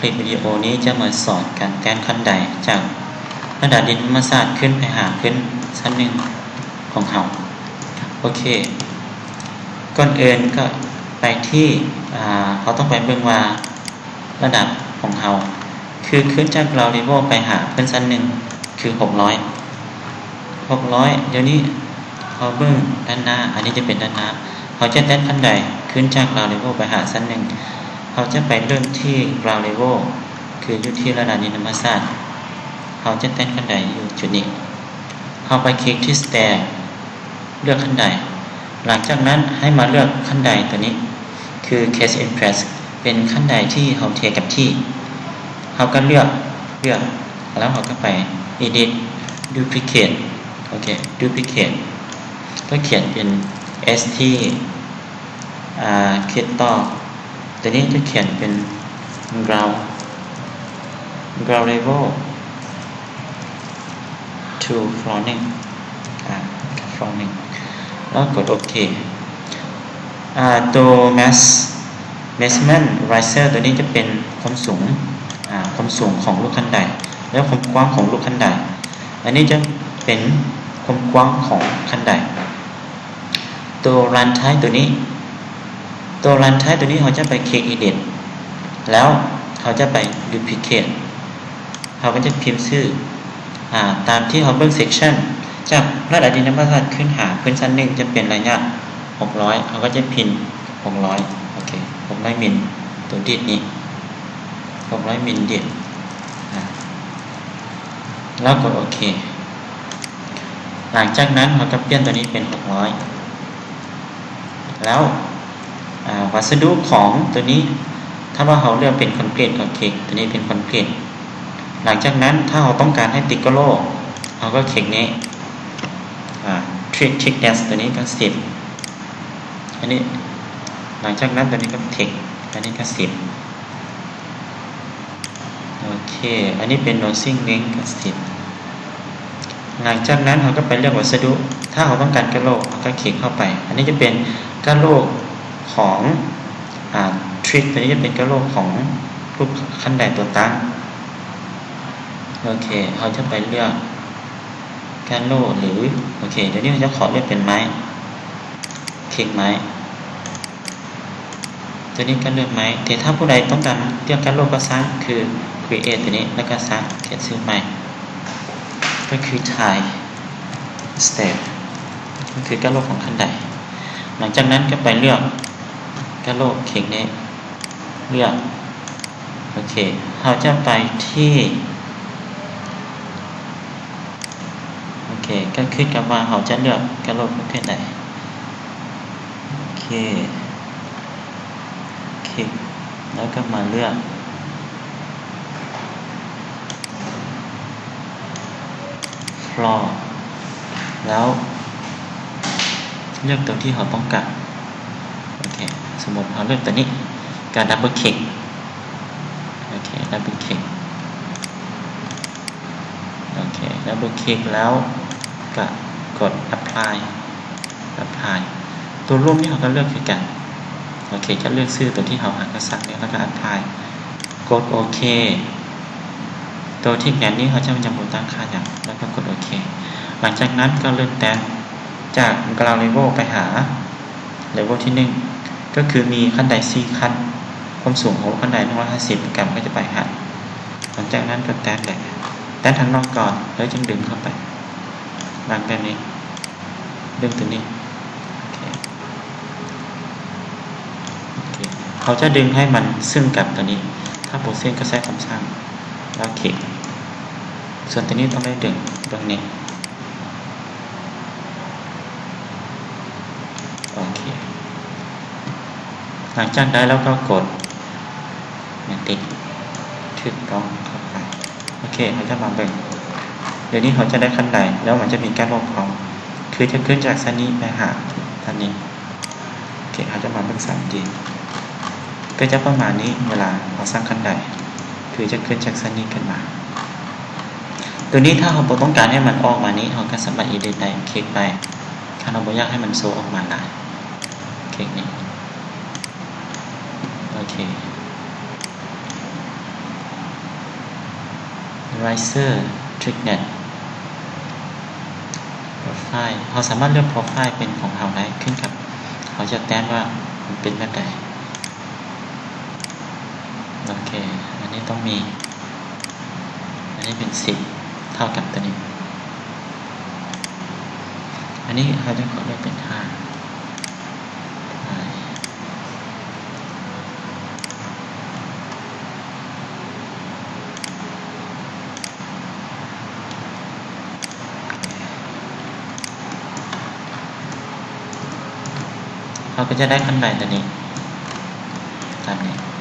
ຄລິບວິດີໂອນີ້ຈະມາສອນການແຕ້ນຂັ້ນໄດຈາກລະດັບດິນທຳມະຊາດຂຶ້ນໄປຫາພື້ນຊັ້ນໜຶ່ງຂອງເຮົາ. ໂອເຄ, ກ່ອນອື່ນກໍໄປທີ່ ອາ ເຮົາຕ້ອງໄປເບິ່ງວ່າລະດັບຂອງເຮົາ ຄືຂຶ້ນຈາກ ground level ໄປຫາພື້ນຊັ້ນໜຶ່ງ ຄືຫົກຮ້ອຍ ຫົກຮ້ອຍ. ດຽວນີ້ເຮົາເບິ່ງດ້ານໜ້າ, ອັນນີ້ຈະເປັນດ້ານໜ້າ. ເຮົາຈະແຕ້ນຂັ້ນໄດຂຶ້ນຈາກ ground level ໄປຫາຊັ້ນໜຶ່ງ. ເຮົາຈະໄປເລີ່ມທີ່ ground level ຄືຢູ່ທີ່ລະດັບດິນທຳມະຊາດ. ເຮົາຈະແຕ້ນຂັ້ນໄດຢູ່ຈຸດນີ້. ເຮົາໄປຄລິກທີ່ stair ເລືອກຂັ້ນໄດ. ຫຼັງຈາກນັ້ນໃຫ້ມາເລືອກຂັ້ນໄດຕົວນີ້ ຄື cast impress ເປັນຂັ້ນໄດທີ່ເຮົາເທກັບທີ່. ເຮົາກໍເລືອກ, ເລືອກ ແລ້ວເຮົາກໍໄປ edit, duplicate. ໂອເຄ, duplicate ກໍຂຽນເປັນ S T ອາ ຄລິກຕໍ່. ຕົວນີ້ຈະຂຽນເປັນ ground, ground level to floor ໜຶ່ງ ອາ floor ໜຶ່ງ ແລ້ວກົດໂອເຄ. ອາ ຕົວ mesh, measurement riser ຕົວນີ້ຈະເປັນຄວາມສູງ, ອາ ຄວາມສູງຂອງລູກຂັ້ນໄດ ແລະ ຄວາມກວ້າງຂອງລູກຂັ້ນໄດ. ອັນນີ້ຈະເປັນຄວາມກວ້າງຂອງຂັ້ນໄດ. ຕົວ run type ຕົວນີ້, ຕົວ run type ຕົວນີ້ເຮົາຈະໄປຄລິກ edit ແລ້ວເຮົາຈະໄປ duplicate. ເຮົາກໍຈະພິມຊື່ ອາ ຕາມທີ່ເຮົາເບິ່ງ section ຈາກລະດັບດິນທຳມະຊາດຂຶ້ນຫາພື້ນຊັ້ນໜຶ່ງຈະເປັນໄລຍະຫົກຮ້ອຍ, ເຮົາກໍຈະພິມຫົກຮ້ອຍ. ໂອເຄ, ຫົກຮ້ອຍມິນ, ຕົວດິດນີ້ ຫົກຮ້ອຍມິນດິດ ອາ ແລ້ວກົດໂອເຄ. ຫຼັງຈາກນັ້ນເຮົາກໍປ່ຽນຕົວນີ້ເປັນຫົກຮ້ອຍ ແລ້ວ ອາ ວັດສະດຸຂອງຕົວນີ້ ຖ້າວ່າເຮົາເລືອກເປັນຄອນກຣີດ ກໍຄລິກຕົວນີ້ເປັນຄອນກຣີດ. ຫຼັງຈາກນັ້ນ ຖ້າເຮົາຕ້ອງການໃຫ້ຕິດກະໂຫຼກ ເຮົາກໍຄລິກນີ້ ອາ three thickness ຕົວນີ້ກໍສິບ ອັນນີ້. ຫຼັງຈາກນັ້ນຕົວນີ້ກໍ thick ອັນນີ້ກໍສິບ. ໂອເຄ, ອັນນີ້ເປັນ nosing length ກໍສິບ. ຫຼັງຈາກນັ້ນເຮົາກໍໄປເລືອກວັດສະດຸ, ຖ້າເຮົາຕ້ອງການກະໂຫຼກ ເຮົາກໍຄລິກເຂົ້າໄປ. ອັນນີ້ຈະເປັນກະໂຫຼກຂອງ ອາ tree ຕົວນີ້ຈະເປັນກະໂຫຼກຂອງລູກຂັ້ນໄດຕົວຕັ້ງ. ໂອເຄ, ເຮົາຈະໄປເລືອກກະໂຫຼກ ຫຼື ໂອເຄ, ດຽວນີ້ເຮົາຈະຂໍເລືອກເປັນໄມ້, ຄລິກໄມ້. ຕົວນີ້ກໍເລືອກໄມ້, ແຕ່ຖ້າຜູ້ໃດຕ້ອງການເລືອກກະໂຫຼກກໍສ້າງ ຄື create ຕົວນີ້ ແລ້ວກໍສ້າງ ຂຽນຊື່ໃໝ່ ກໍຄື tile stair ກໍຄືກະໂຫຼກຂອງຂັ້ນໄດ. ຫຼັງຈາກນັ້ນກໍໄປເລືອກກະໂຫຼກ ຄລິກນີ້ ເລືອກ. ໂອເຄ, ເຮົາຈະໄປທີ່ ໂອເຄ, ກໍຂຶ້ນກັບວ່າເຮົາຈະເລືອກກະໂຫຼກປະເພດໃດ. ໂອເຄ, ຄລິກ ແລ້ວກໍມາເລືອກ floor ແລ້ວເລືອກຕົວທີ່ເຮົາຕ້ອງການ. ໂອເຄ, ສົມມຸດເຮົາເລືອກຕົວນີ້ ກໍ double click. ໂອເຄ, double click. ໂອເຄ, double click ແລ້ວກໍກົດ apply, apply. ຕົວຮູບນີ້ເຮົາກໍເລືອກຄືກັນ. ໂອເຄ, ຈະເລືອກຊື່ຕົວທີ່ເຮົາຫາກໍສັກນີ້ ແລ້ວກໍ apply. ກົດໂອເຄ. ຕົວທີ່ແກນນີ້ເຮົາຈະຍັງບໍ່ຕັ້ງຄ່າຫຍັງ ແລ້ວກໍກົດໂອເຄ. ຫຼັງຈາກນັ້ນກໍເລີ່ມແຕ້ມຈາກ ground level ໄປຫາ level ທີໜຶ່ງ ກໍຄືມີຂັ້ນໄດສີ່ຂັ້ນ, ຄວາມສູງຂອງຂັ້ນໄດໜຶ່ງຮ້ອຍຫ້າສິບ ກຳກໍຈະໄປຫາ. ຫຼັງຈາກນັ້ນກໍແຕ້ມໄດ້ ແຕ້ມທາງນອກກ່ອນ ແລ້ວຈຶ່ງດຶງເຂົ້າໄປ ວາງແບບນີ້. ດຶງຕົວນີ້ ໂອເຄ ໂອເຄ ເຮົາຈະດຶງໃຫ້ມັນຊຶ້ງກັບຕົວນີ້. ຖ້າບໍ່ຊຶ້ງກໍໃຊ້ຄຳສັ່ງ ແລ້ວຄລິກ. ສ່ວນຕົວນີ້ຕ້ອງໄດ້ດຶງເບິ່ງນີ້. ໂອເຄ ຫຼັງຈາກໄດ້ແລ້ວກໍກົດ ແມັດຕິກ ຖືກຕ້ອງເຂົ້າໄປ. ໂອເຄ ເຮົາຈະມາເບິ່ງ ດຽວນີ້ເຮົາຈະໄດ້ຂັ້ນໄດ ແລ້ວມັນຈະມີກະໂຫຼກພ້ອມ ຄືຈະຂຶ້ນຈາກຊັ້ນນີ້ໄປຫາຊັ້ນນີ້. ໂອເຄ ເຮົາຈະມາເບິ່ງ 3D ກໍຈະປະມານນີ້ ເວລາເຮົາສ້າງຂັ້ນໄດ ຄືຈະຂຶ້ນຈາກຊັ້ນນີ້ຂຶ້ນມາ. ຕົວນີ້ຖ້າເຮົາບໍ່ຕ້ອງການໃຫ້ມັນອອກມານີ້ ເຮົາກໍສາມາດ edit ໄດ້ ຄລິກໄປ. ຖ້າເຮົາບໍ່ຢາກໃຫ້ມັນໂຊອອກມາຫຼາຍ ຄລິກນີ້. ໂອເຄ Riser Thickness Profile ເຮົາສາມາດເລືອກ Profile ເປັນຂອງເຮົາໄດ້ ຂຶ້ນກັບເຮົາຈະແຕ້ມວ່າມັນເປັນແບບໃດ. ໂອເຄ ອັນນີ້ຕ້ອງມີ ອັນນີ້ເປັນສິບ ເທົ່າກັບຕົວນີ້ ອັນນີ້ເຮົາຈະຂໍເລືອກເປັນຫ້າ. ເຮົາກໍຈະໄດ້ຂັ້ນໃບຕົວນີ້ ຕາມນີ້.